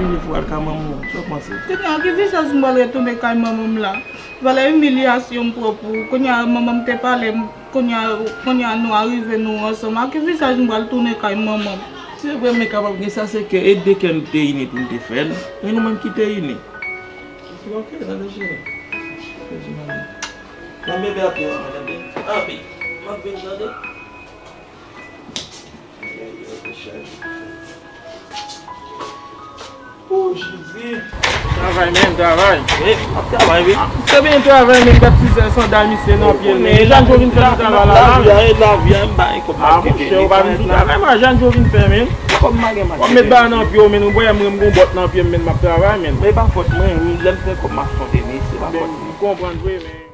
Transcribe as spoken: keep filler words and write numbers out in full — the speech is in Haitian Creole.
Li fwa al ka manman w, sa w panse? Kounye a, ki vizaj m pral retounen kay manman m la? Valè imilyasyon m pran pou ou. Kounye a, manman m te pale m, kounye a, kounye a nou arive nou ansanm. A ki vizaj m pral tounen kay manman m? Se vre, men kapab gen sa, se ke e de kè n te ini pou n te fè l, e nou menm ki te ini. Ok, tande cheri. Tande cheri, mami. Mwen bebe ap yo, mwen tande. Anpi, m ap vin tande. Oh, Jezi. Travay, men, travay. Wi, ap travay, wi. Se byen travay, men, gad ti sandal misye nan pye l, men. Jan Joe vin fè nan travay la, la, men. Lavi a, e lavi a, m pa gen kòb m ap kite. Ah, monchè, ou pa vin sou travay, men, Jan Joe vin fè, men. Kòb m pa gen m ap kite. W ap met bagay nan pye w, men, ou wè mwen, m gon bòt nan pye m, men, m ap travay, men. Men pa fòt mwen, lè m fè kòb m ap chante, men, se pa fòt mwen. M konprann vre, men.